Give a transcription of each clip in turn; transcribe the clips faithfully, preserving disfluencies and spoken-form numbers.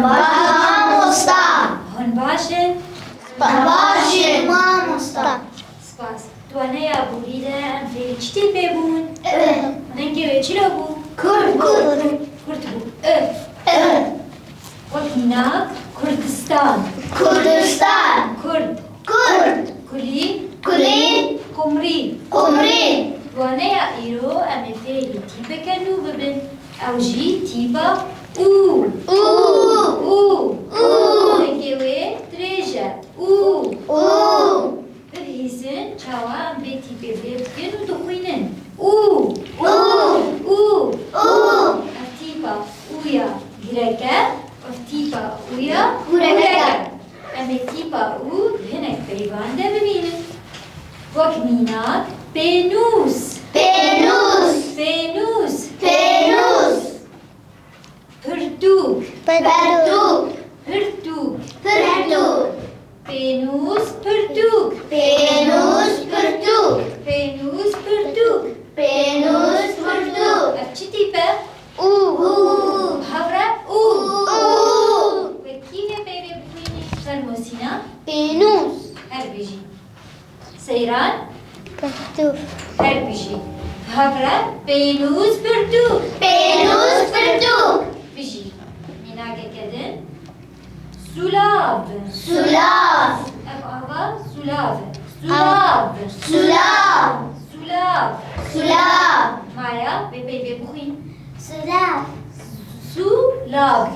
Baş mamosta. Hûn baş in? Baş in mamosta. Spas. Di waneya borî de em fêrî çi tîpê bûn? Ih. Dengê wê çilo bû? Kurt bû. Kurt bû. Ih. Ih. Wek mînak, Kurdistan. Kurdistan. Kurd. Kurd. Kulî. Kulî. Qumrî. Qumrî. Di waneya îro em ê fêrî tîpeke nû bibin. Ew jî tîpa û. Û. Û. Û. Dengê wê dirêj e. Û. Û. Bibihîzin çawa em vê tîpê fêr dikin û dixwînin. Û. Û. Û. Û. Ev tîpa û ya girek e, ev tîpa û ya hûrek e. Hûrek e. Em ê tîpa û di hinek peyvan de bibînin. Wek mînak, pênûs. Pênûs. Pênûs. Pênûs. Pirtûk. Pirtûk. Pirtûk. Pirtûk. Pênûs pirtûk. Pênûs pirtûk. Pênûs pirtûk. Pênûs pirtûk. Ev çi tîp e? Û. Û. Bi hev re û. Û. Wekî vê peyvê bixwînî, fermo Sîna. Pênûs. Her bijî. Seyran. Pirtûk. Her bijî. Bi hev re pênûs pirtûk. Pênûs pirtûk. Bijî. Mînakeke din. Sûlav. Sûlav. Ev ava sûlav e. Sûlav. Sûlav. Sûlav. Sûlav. Maya, vê peyvê bixwîn. Sûlav. Sûlav.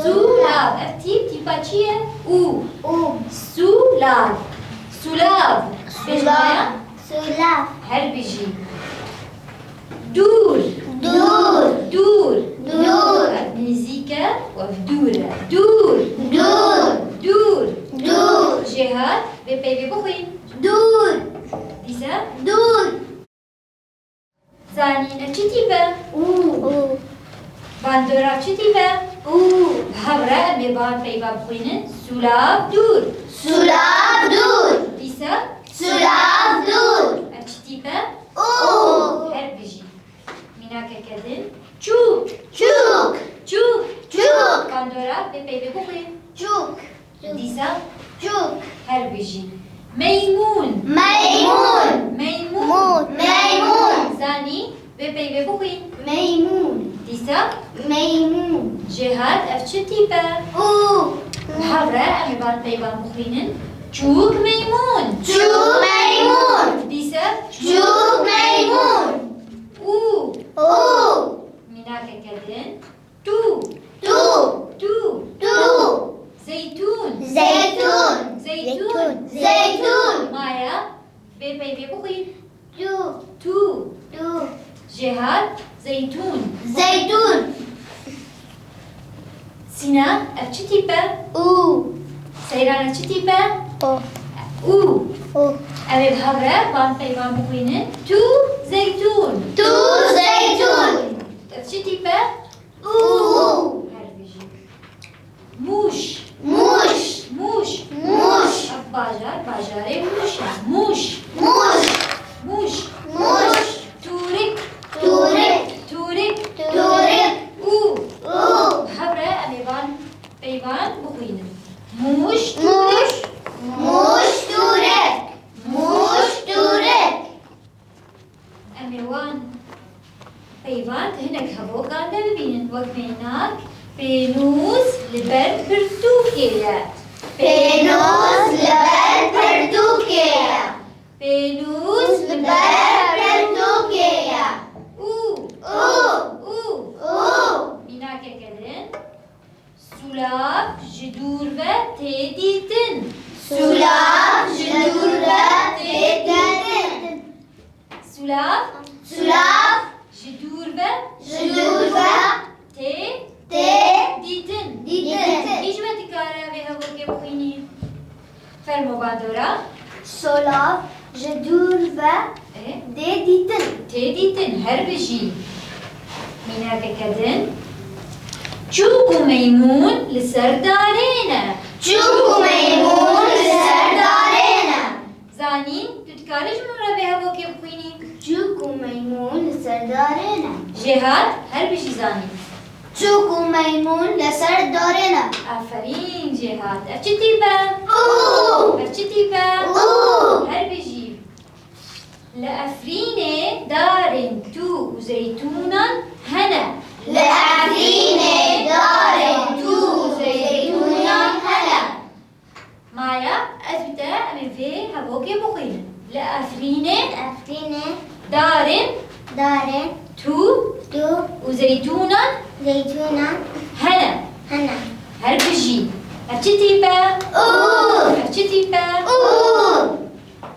Sûlav. Ev tîp, tîpa çi ye? Û. Û. Sûlav. Sûlav. Sûlav. Bêjmaya? Sûlav. Her bijî. Dûr. Dûr. Dûr. Dûr. Ev nêzîk e û ev dûr e. Dûr. Dûr. Dûr. Dûr. Jêhat, vê peyvê bixwîn. Dûr. Dîsa? Dûr. Zanîn, ev çi tîp e? Û. Û. Bandora çi tîp e? Û. Bi hev re em ê van peyva bixwînin. Sûlav dûr. Sûlav dûr. Dîsa? Sûlav dûr. Ev çi tîp e? Û. Her bijî. Mînakeke din. Çûk. Çûk. Çûk. Çûk. Bandora, vê peyvê bixwîn. Çûk. Dîsa? Çûk. Her bijî. Meymûn. Meymûn. Meymûn. Mûn. Meymûn. Zanî, vê peyvê bixwîn. Meymûn. Dîsa? Meymûn. Jêhat, ev çi tîp e? Û. Bi hev re em ê van peyvan bixwînin. Çûk meymûn. Çûk meymûn. Dîsa? Çûk meymûn. Û. Û. Mînakeke din. Tû. Tû. Tû. Tû. Zeytûn. Zeytûn. Zeytûn. Zeytûn. Maya, vê peyvê bixwîn. Tû. Tû. Tû. Jêhat, zeytûn. Zeytûn. Sîna, ev çi tîp e? Û. Seyran, ev çi tîp e? Û. Û. Û. Em ê bi hev re van peyvan bixwînin. Tû zeytûn. Tû zeytûn. Ev çi tîp e? Û. Her bijî. Mûş. Mûş. Mûş. Mûş. Ev bajar, bajarê Mûş e. Mûş. Mûş. Mûş. Mûş. Tûrik. Tûrik. Tûrik. Tûrik. Û. Û. Bi hev re em ê van peyvan bixwînin. Mûş. Mûş. Tûrik. Mûş. Tûrik. Mûş. Tûrik. Em ê wan peyvan di hinek hevokan de bibînin. Wek mînak, pênûs li ber pirtûkê ye. Pênûs li ber pirtûkê ye. Pênûs li ber pirtûkê ye. Û. Û. Û. Û. Mînakeke din. Sûlav ji dûr ve tê dîtin. Sûlav ji dûr ve tê dîtin. Sûlav. Sûlav. Ji dûr ve. Ji dûr ve. Tê. Tê. Dîtin. Dîtin. Kî ji me dikare vê hevokê bixwînî? Fermo bandora. Solav ji dûr ve. E? Tê dîtin. Tê dîtin, her bijî. Mînakeke din. Çûk û meymûn li ser darê ne. Çûk û meymûn li ser darê ne. Zanîn, tu dikarî ji min re vê hevokê bixwînî? Çûk û meymûn li ser darê ne. Jêhat, her bijî Zanîn. Çûk û meymûn li ser darê ne. Aferîn Cêhat. Ev çi tîp e? Û. Ev çi tîp e? Û. Her bijî. Li Efrînê darên tû û zeytûnan hene. Li Efrînê darên tû û zeytûnan hene. Maya, ez û te em ê vê hevokê bixwînin. Li Efrînê Efrînê darên darên tû tû û zeytûnan zeytûnan hene. Hene. Her bijî. Ev çi tîp e? Û. Ev çi tîp e? Û.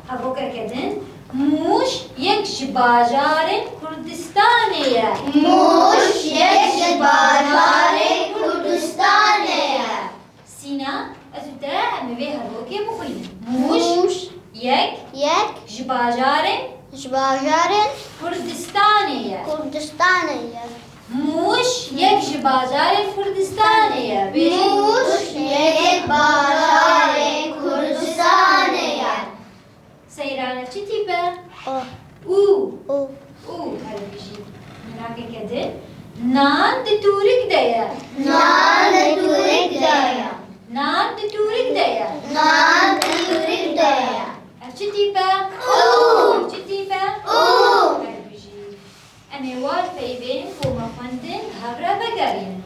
Hevokeke din. Mûş yek ji bajarên Kurdistanê ye. Mûş yek ji bajarên Kurdistanê ye. Sîna, ez û te em ê vê hevokê bixwînin. Mûş Mûş yek yek ji bajarên ji bajarên Kurdistanê ye. Kurdistanê ye. Mûş yek ji bajarên Kurdistanê ye. Bêjin. Mûş yek bajarên Kurdistanê ye. Seyran, ev çi tîp e? O. Û. Û. Û, her bijî. Mînakeke din. Nan di tûrik de ye. Nan di tûrik de ye. Nan di tûrik de ye. Nan di tûrik de ye. Ev çi tîp e? Û. Ev çi tîp e? Û. Her bijî. Em ê war peyvên ku me xwendin bi hev re vegerînin.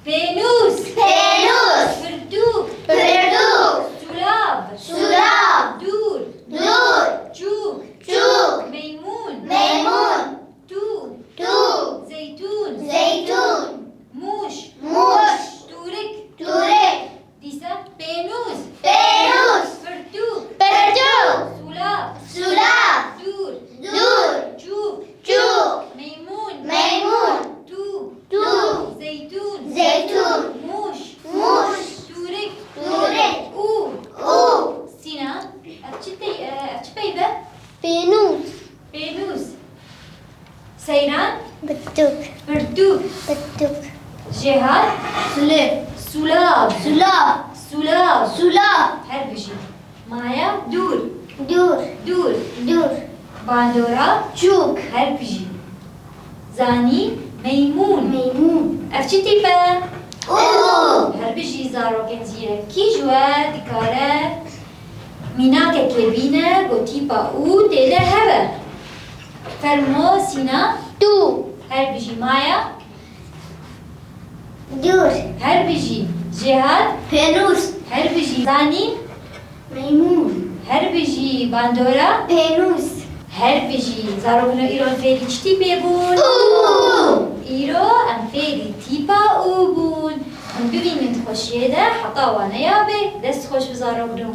Pênûs. Pênûs. Pirtûk. Pirtûk. Sûlav. Sûlav. Dûr. Dûr. Çûk. Çûk. Meymûn. Meymûn. Tû. Tû. Zeytûn. Zeytûn. Mûş. Mûş. Tûrik. Tûrik. Dîsa pênûs. Pênûs. Pirtûk. Pirtûk. Sûlav. Sûlav. Dûr. Dûr. Çûk. Çûk. Meymûn. Meymûn. Tû. Tû. Zeytûn. Zeytûn. Mûş. Mûş. Tûrik. Tûrik. Û. Û. Sîna, ev çi tey-, e, ev çi peyv e? Pênûs. Pênûs. Seyran. Pirtûk. Pirtûk. Pirtûk. Jêhat. Silê. Sûlav. Sûlav. Sûlav. Sûlav. Her bijî. Maya. Dûr. Dûr. Dûr. Dûr. Bandora. Çûk. Her bijî. Zanîn. Meymûn. Meymûn. Ev çi tîp e? Û. Her bijî zarokên zîrek. Kî ji we dikare mînakekê bîne ku tîpa û tê de hebe? Fermo Sîna. Tû. Her bijî. Maya. Dûr. Her bijî. Jêhat. Pênûs. Her bijî. Zanîn. Meymûn. Her bijî. Bandora. Pênûs. Her bijî. Zarokno, îro em fêrî çi tîpê bûn? Û. Îro em fêrî tîpa û bûn. Em bibînin di xweşiyê de heta waneya bê. Dest xweş bi zarokno.